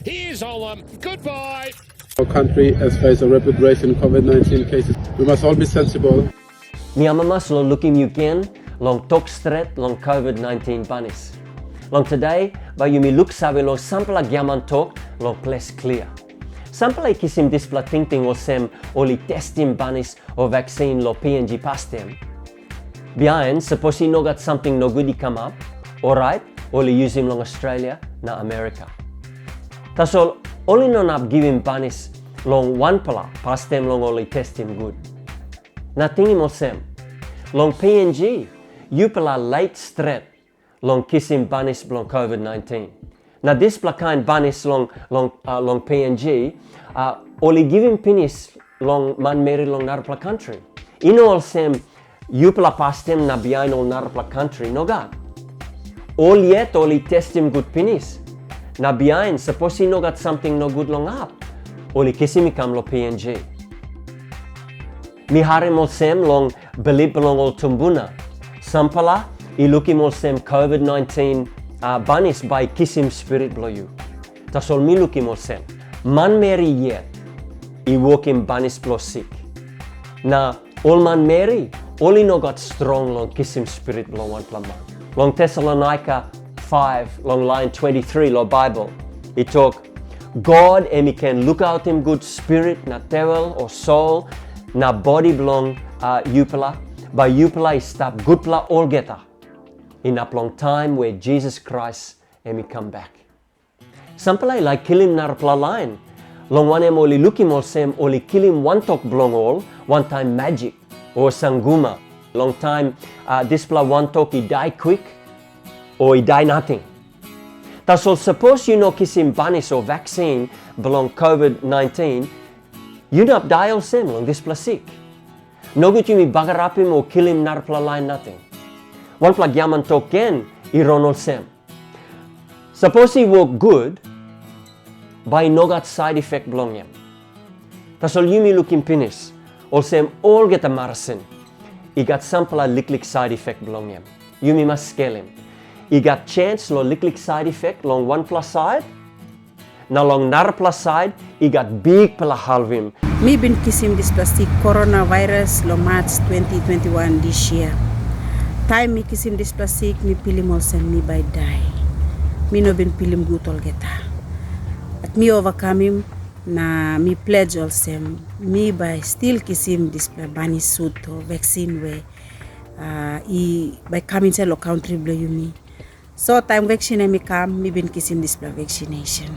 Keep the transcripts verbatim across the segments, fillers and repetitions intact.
Here's Olam. Goodbye. Our country has faced a rapid rise in COVID nineteen cases. We must all be sensible. Mi amamas long lukim yu gen long tok stret long COVID nineteen banis. Long today, bai yumi luksave long sampela giaman tok long ples klia. Sampela i kisim dispela tingting olsem ol i testim banis o vaksin long P N G pastem. Bihain, sapos i no gat samting nogut i kamap, orait ol i yusim long Australia na Amerika. Tasol ol i no inap givim banis long wanpela pastem long ol i testim gut. Na tingim olsem, long P N G, yupela lait stret long kisim banis bilong COVID nineteen. Na dispela kain banis long, long, uh, long P N G, uh, ol i givim pinis long manmeri long narapela kantri. I no olsem yupela pastem na bihain ol narapela kantri, nogat. Ol yet ol i testim gut pinis. Na bihain, sapos i no gat samting nogut long hap, ol i kisim i kam long P N G. Mi harim olsem long bilip bilong ol tumbuna. Sampela i lukim olsem COVID nineteen uh, banis bai kisim spirit bilong yu. Tasol mi lukim olsem, manmeri yet i wokim banis bilong sik. Na ol manmeri, ol i no gat strong long kisim spirit bilong wanpela man. Long Tesalonaika five, long lain twenty-three long Bible, i tok, God em i ken lukautim gut spirit na tewel o sol na bodi bilong uh, yupela, bai yupela i stap gutpela olgeta, inap long taim we Jisas Krais em i kam bek. Sampela i laik kilim narapela lain, long wanem ol i lukim olsem ol i kilim wantok bilong ol wantaim majik o sanguma, long taim uh, dispela wantok i dai kwik o i dai nating. Tasol sapos yu no kisim banis o vaksin bilong COVID nineteen, yu inap dai olsem long dispela sik. Nogut yumi bagarapim o kilim narapela lain nating. Wanpela giaman tok gen i ron olsem, sapos i wok gut, bai i no gat sait efek bilong en. Tasol yumi lukim pinis, olsem olgeta marasin i gat sampela liklik sait efek bilong en. Yumi mas skelim. I gat sens long liklik sait efek long wanpela sait, na long narapela sait i gat bikpela halvim. Mi bin kisim dispela sik coronavirus long March twenty twenty-one dis yia. Taim mi kisim dispela sik, mi pilim olsem mi bai dai. Mi no bin pilim gut olgeta. Bat mi ovakamim na mi pledge olsem mi bai stil kisim dispela banis sut o vaksin we uh, i bai kam insait long kantri bilong yumi. So taim vaksin em i kam, mi bin kisim dispela vaksinesen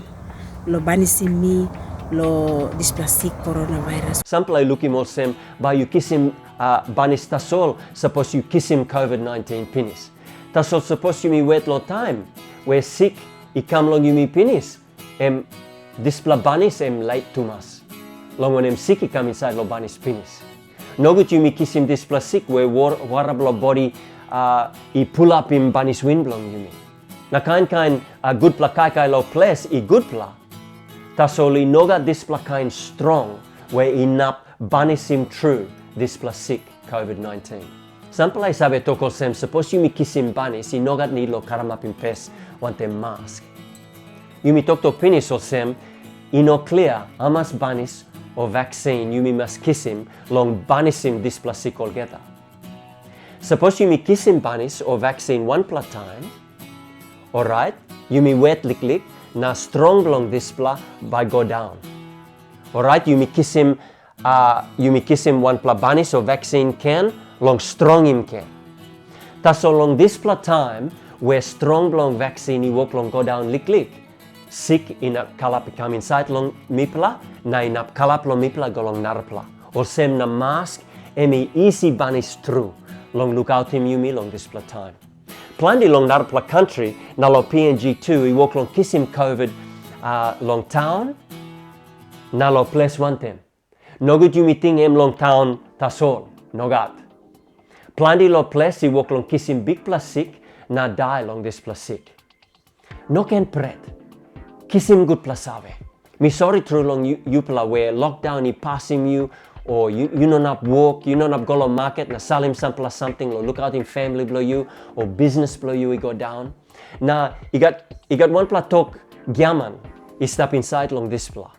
long banisim mi long dispela sik coronavirus. Sampela i lukim olsem, bai yu kisim uh, banis tasol, sapos yu kisim COVID nineteen pinis. Tasol sapos yumi wet long taim, we sik i kam long yumi pinis, em dispela banis em lait tumas, long wanem sik i kam insait long banis pinis. Nogut yumi kisim dispela sik we wara bilong bodi uh, i pulapim banis win bilong yumi. Na kain kain uh, gutpela kaikai long ples i gutpela, tasol i no gat dispela kain strong we inap banisim tru dispela sik COVID nineteen. Sampela i save tok olsem, sapos yumi kisim banis, i no gat nid long karamapim pes wantaim mask. Yumi toktok pinis olsem, i no klia hamas banis o vaksin yumi mas kisim long banisim dispela sik olgeta. Sapos yumi kisim banis o vaksin wanpela taim, orait yumi wet liklik na strong bilong dispela bai go daun. Orait yumi kisim uh, yumi kisim wanpela banis o vaksin ken long strongim ken. Tasol long dispela taim we strong bilong vaksin i wok long go daun liklik, sik inap kalap i kam insait long mipela na inap kalap long mipela go long narapela. Olsem na mask em i isi banis tru long lukautim yumi long dispela taim. Planti long narapela kantri na long P N G tu i wok long kisim COVID uh, long taun na long ples wantaim. Nogut yumi ting em long taun tasol, nogat. Planti long ples i wok long kisim bikpela sik na dai long dispela sik. No ken pret, kisim gutpela save. Mi sori tru long yupela we lokdaun i pasim yu, o yu, yu no inap wok, yu no inap go long maket na salim sampela samting long lukautim famili bilong yu, o bisnis bilong yu i go daun. Na i gat, i gat wanpela tok giaman i stap insait long dispela.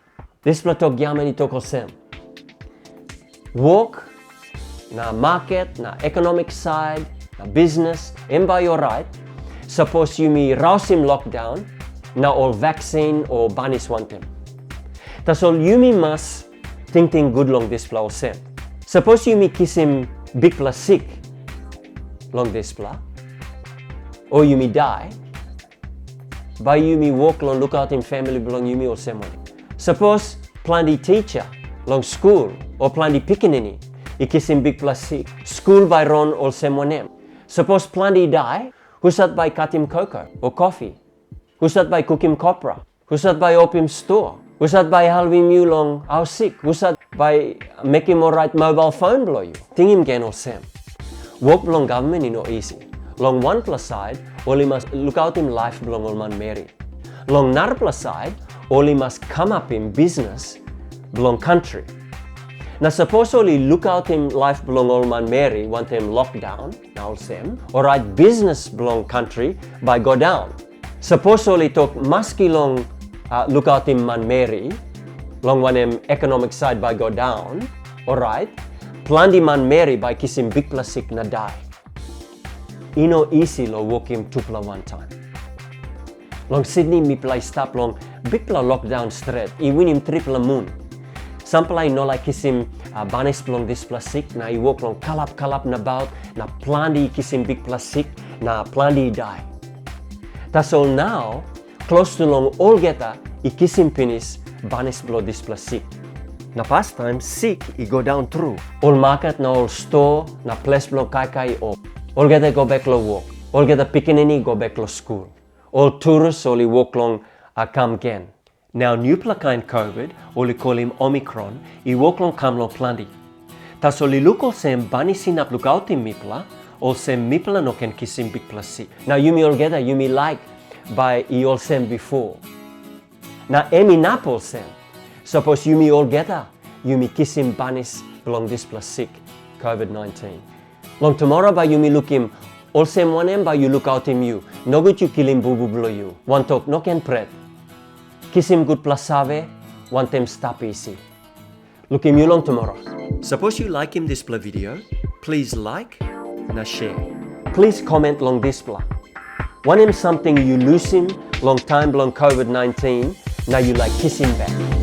Dispela tok giaman i tok olsem, wok, na maket, na economic side, na business, em bai orait, sapos yumi rausim lockdown, na ol vaccine o banis wantaim. Tasol yumi mas tingting gut long dispela olsem, sapos yumi kisim bikpela sik long dispela, o yumi dai, bai yumi wok long lukautim famili bilong yumi olsem wanem? Sapos planti tisa long skul o planti pikinini i kisim bikpela sik, skul bai ron olsem wanem? Sapos planti i dai, husat bai katim koko o kofi? Husat bai kukim kopra? Husat bai opim stua? Husat bai helpim yu long haus sik? Husat bai mekim orait mobile phone bilong yu? Tingim gen olsem, wok bilong gavman i no isi. Long wanpela sait, ol i mas lukautim laip bilong ol manmeri. Long narapela sait, ol i mas kamapim bisnis bilong kantri. Na sapos ol i lukautim laip bilong ol manmeri wantaim lockdown, na olsem, orait bisnis bilong kantri bai go daun. Sapos ol i tok maski long uh, lukautim manmeri, long wanem economic side bai go daun, orait, planti manmeri bai kisim bikpela sik na dai. I no isi long wokim tupela wantaim. Long Sydney mipela i stap long bikpela lockdown stret, i winim tripela mun. Sampela i no laik kisim uh, banis bilong dispela sik, na i wok long kalap kalap nabaut, na planti i kisim bikpela sik, na planti i dai. Tasol nau, klostu long olgeta i kisim pinis banis bilong dispela sik. Na pastaim sik i go daun tru. Ol maket na ol stua na ples bilong kaikai i op. Olgeta i go bek long wok. Olgeta pikinini i go bek long skul. Ol turis ol i wok long a kam gen. Nau nupela kain COVID ol i kolim Omicron i wok long kam long planti. Tasol i luk olsem banis inap lukautim mipela, olsem mipela no ken kisim bikpela sik. Na yumi olgeta yumi laik bai i olsem bipo. Na em inap olsem, sapos yumi olgeta yumi kisim banis bilong dispela sik, COVID nineteen. Long tumora bai yumi lukim olsem wanem bai yu lukautim yu, nogut yu kilim bubu bilong yu. Wantok no ken pret. Kisim gutpela save, wantaim stap isi. Lukim yu long tumora. Sapos yu laikim dispela video, please like na share. Please comment long dispela. Wanem samting yu lusim long taim bilong COVID nineteen na yu laik kisim bek?